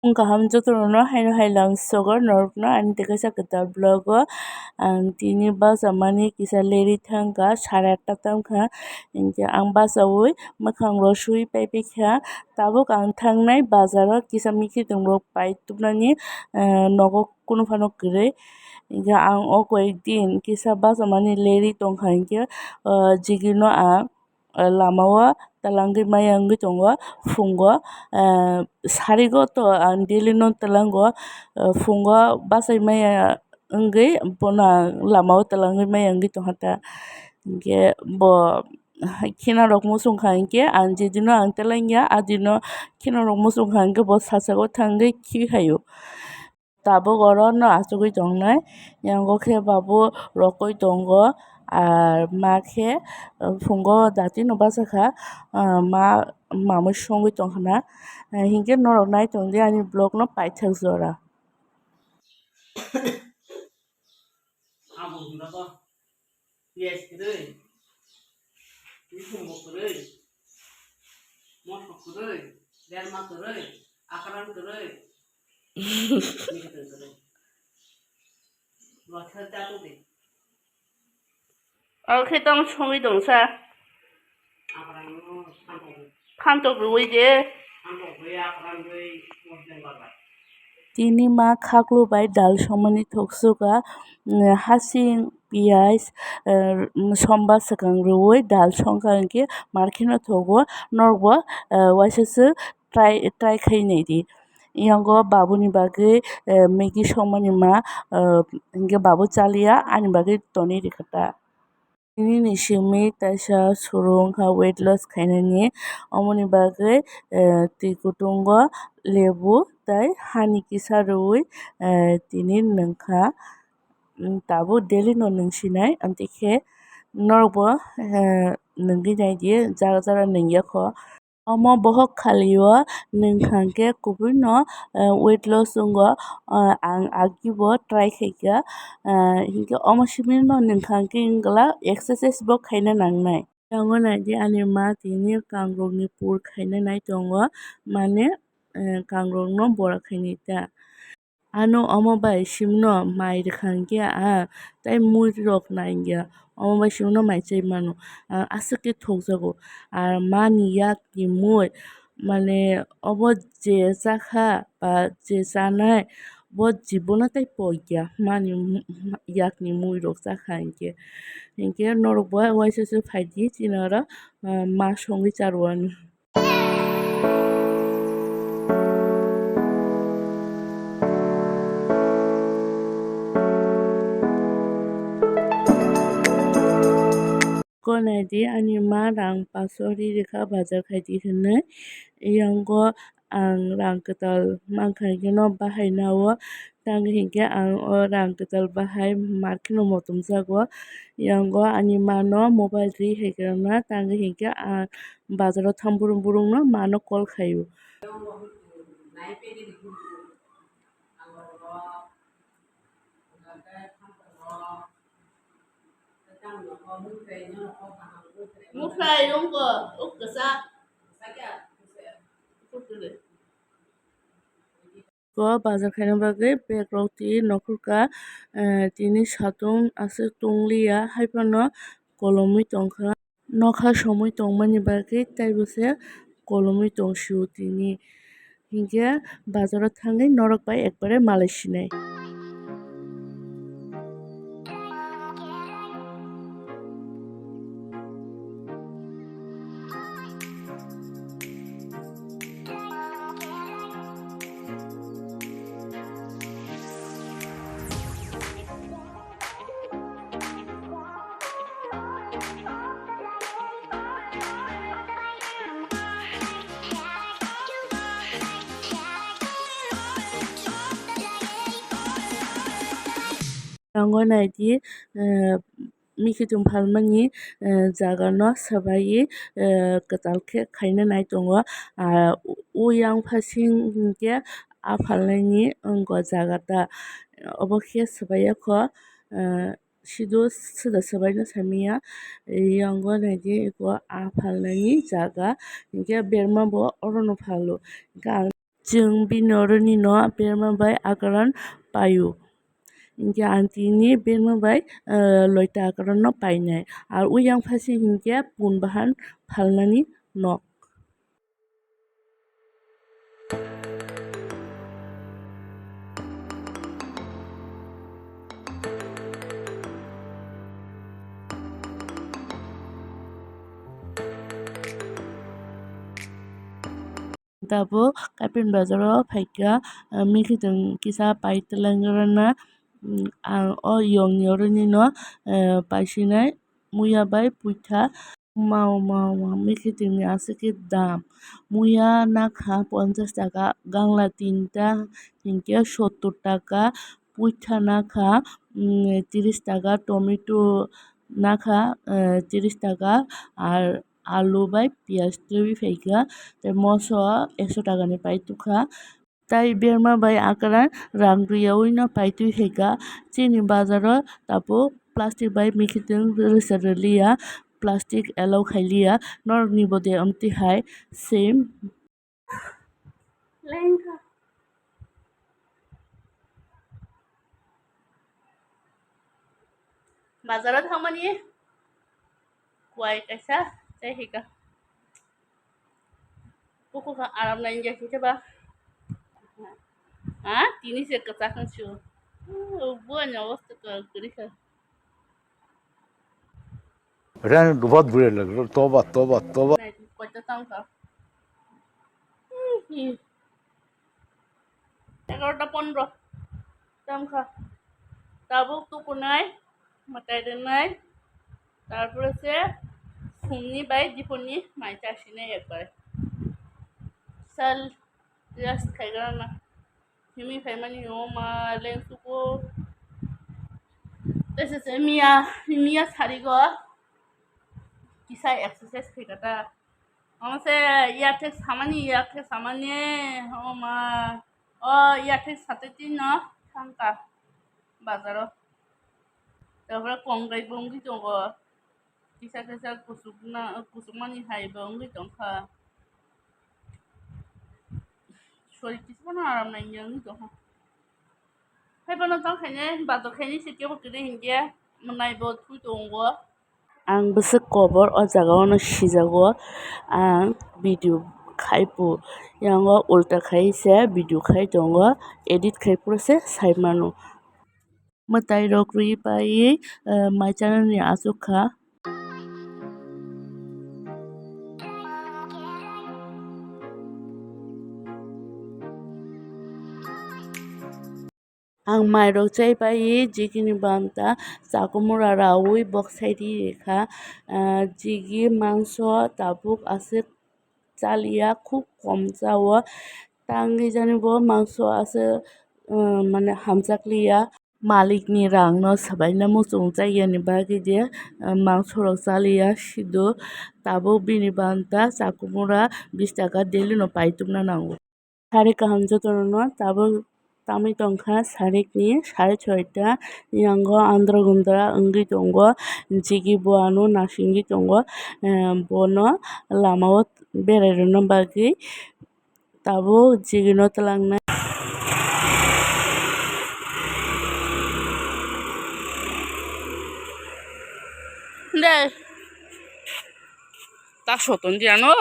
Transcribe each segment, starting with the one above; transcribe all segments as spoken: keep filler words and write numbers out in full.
Ang kaham jotono haino hai langsogo norokno ani tekaisa kwtal vlog o. Ang tini bachama ni kisa leri thangkha, sare atta tangkha, hinkhe ang bachaui mwkhang rok sui paipaikha. Tabuk ang thangnai bazar o kisa mikitwng rok pai tubunani, eh, nogo kunu phano kwrwi. Hinkhe ang o koi din kisa bachama ni leri tongkha hinkhe, eh, jigino ang lama o twlangwi maya wngwi tongo phungo, ah, sarigo to ang daily no twlango, ah, phungo bachai maya wngwi bono ang lama o twlangwi maya wngwi tongkha ta. Hinkhe bo hai kheno rok muchungkha hinkhe ang jedino ang twlangya adino kheno rok muchungkha hinkhe bo sachao thangwi khibihaio. Tabuk oro no achugwi tongnai. Yango khe babu rokoi tongo, ar ma khe, uh, phungo dati no bachakha, uh, ma mamui songwi tongkhna. Uh, hinkhe norok nai tongdi ani vlog no paithak jora. Piyaj kwrwi, bwswngbo kwrwi, mosok kwrwi, derma kwrwi, akran kwrwi, mikitwng kwrwi. Bo thwk cha tongdi. Omo khe tamo songwi tongsa. Phantok rwui de. Tini ma khaklu bai dal songmani thoksuka, mm, hasing, piyaj, eh, somba swkang rwui dal songkha hinkhe mar kheno thogo, norokbo, eh, waisa swk try, try khai naidi. Yango babuni bagwi, eh, Maggi songmani ma, eh, hinkhe babu chaliya, ani bagwi tonwi rikha ta. Nini simi kaisa surung wngkha weight loss khainani, omoni bagwi, eh, twi kutungo lebu tei hani kisa rwui, eh, tini nwngkha. Tabuk daily no nwngsinai, amtwi khe norokbo, eh, nwngwi naidi, jara jara nwngya kho. Omo bohok khalio nwngkha khe kubui no, eh, weight loss wngo, eh, ang agibo try khaikha, eh, hinkhe omo simi no nwngkha khe wngla exercise bo khaina nangnai. Yango naidi ani ma tini kangrokni pur khaina nai tongo, mane, eh, kangrokno bora khaini ta. Ano omo bai simno mai rwkha hinkhe, ah, tei mui rok nai hinkhe omo bai simno mai chai mano, ah, aswk khe thokjago. Ar mani yakni mui, mane, obo je chakha ba je chanai, bo jibono tei pokya mani yakni mui rok chakha hinkhe. Hinkhe norok bo waisa se phaidi chini oro, ah, ma songwi charwani. Ko naidi ani ma rang paso ri rikha bazar khaidi hinwi. Yango ang rang kwtal mankha hinkhe no bahai nao. Tangwi hinkhe ang o rang kwtal bahai market no motom jago. Yango ani mano mobile ri hai kwrwngna tangwi hinkhe ang bazaro thang burung burungno mano call khaio. Mukhrai wngkha, o kwchak. Ko bazar khaina bagwi bag rok twi nokhorka, eh, tini satung aswk tongliya, haiphano kolomwi tongkha. Nokha somwi tongmani bagwi teibo se kolomwi tongsio tini. Hinkhe bazaro thangwi norok bai ekbare malai sinai. Tango naidi, eh, mikhitung phalmani, eh, jaga no swbaiwi, eh, kwtal khe khaina nai tongo. Ah, u-, uyang phasing hinkhe a phalnaini wngkha jaga ta. Obo khe swbaiya kho, eh, sido sida swbaino samiya. Yango naidi eko a phalnaini jaga hinkhe berma bo orono phalo. Hinkhe ang Chwng bini oroni no berma bai akaran paio. Hinkhe ang tini berma bai, eh, loita akaran no painai. Ar uyang phasi hinkhe pun bahan phalnani nok. Tabuk Kaipin bazaro phaikha, ah, mikitwng kisa pai twlangrana, mm, ang o yongni oroni no, eh, paisinai muya bai puitha. Mao, mao, mao, mikitwngni aswk khe dam. Muya nakha ponchash taka, gangla tinta hinkhe sottor taka, puitha nakha, mm, tris taka, tomato nakha, eh, tris taka, ar alu bai piyaj twiwi phaikha, tei moso ekso takani pai tukha. Tai berma bai akran rang rwyaui no paitwi khaikha. Chini bazaro tabuk plastic bai mikitwng rwsa rwliya, plastic allow khailiya, norokni bo de omtwi hai same. Bazaro thangmani kuai kaisa tei hika. Kuku kha aram nai ya hika ba. Ha, tini se kacha kan chu. Buanya osta ka guri kha. Ren dubat bure lag, toba, toba, toba. Nai, koita tang kha. Egarota pondro. Tang kha. Tabuk tukunai, mwtai rwnai. Tarpore se sumni bai diponi mai chasinai ekbar. Sal rest khaigrana. Himi phaimani o ma lengsuko. Tese se miya, miya sarigo. Kisa exercise khaikha ta. Omo se yathek samani, yathek samani, o ma. O yathek satwi twi no thangkha bazaro. Tabra kongrai bo wngwi tongo. Kisa kisa kusukna, kusukmani hai bo wngwi tongkha. Sori kisano aram nai wngwi tongkha. Hai bono tong khaine, bazar khaine se kebo kwrwi hinkhe, mwnai bo thwi tongo. Ang bwswk kobor o jaga o no sijago, ang video khai pu, yango ulta khai se video khai tongo, edit khai phuru se sai mano. Mwtai rok rwi pai, eh, mai chanani aswk kha. Ang mairok chaipai jigini banta chakumura raui bok saidi rekha. Ah, jigi mangso tabuk aswk chaliya, khub kom chao. Tangwi jani bo mangso aswk, ah, mane hamjakliya. Malikni rangno swbaina muchung chaiyani bagwi de, ah, mangsorok chaliya sido. Tabuk bini banta chakumura bish taka daily no paitubna nango. Sari kaham jotono no tabuk tamwi tongkha sarikni sare soita, yango andra gundra wngwi tongo, jigi bo ano nasingwi tongo, eh, bono lamao berai rwna bagwi tabuk jigino twlangnai. De, ta soton di ano.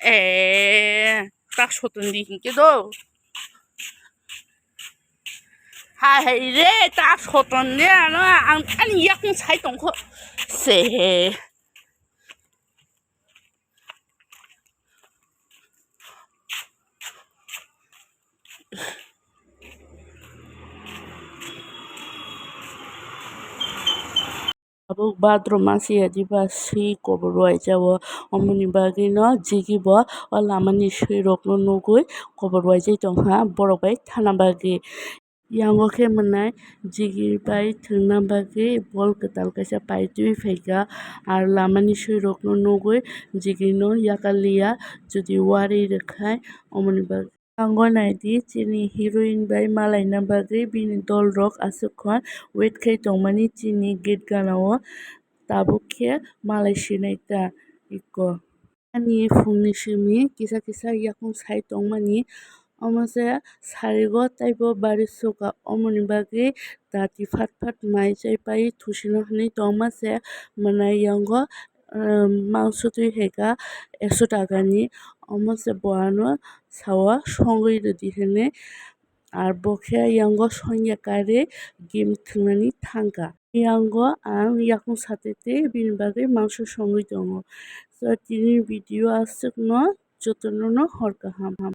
Eh, ta soton di hinkhe do. Hai, hai re, ta soton di ano, ang ani yakung sai tongkho. Se. Tabuk bathroom masiya diba swi kobor rwai jao, omoni bagwi no jigi bo o lama ni swi rok no nugwi kobor rwai jai tongkha borok bai thana bagwi. Yango khe mwnai jigi bai thwngna bagwi bol kwtal kaisa paitwi phaikha, ar lama ni swi rok no nugwi jigi no yakaliya, jodi uari rwkhai omoni bagwi. Tango naidi chini heroine bai malaina bagwi bini dol rok aswk khon wait khai tongmani chini gate gana o, tabuk khe malai sinai ta iko. Ani phungni simi kisa kisa yakung sai tongmani, omo se sarigo taibo bari suka, omoni bagwi dati phat phat mai chai pai thusino hinwi tongma se mwnai yango, um, mangso twi hai kha ekso takani, omo se bo ano sao songwi rwdi hinwi. Ar bo khe yango songya karwi game thwngnani thangkha. Yango ang yakung satete bini bagwi mangso songwi tongo. So, tini video aswkno, jotono no hor kaham.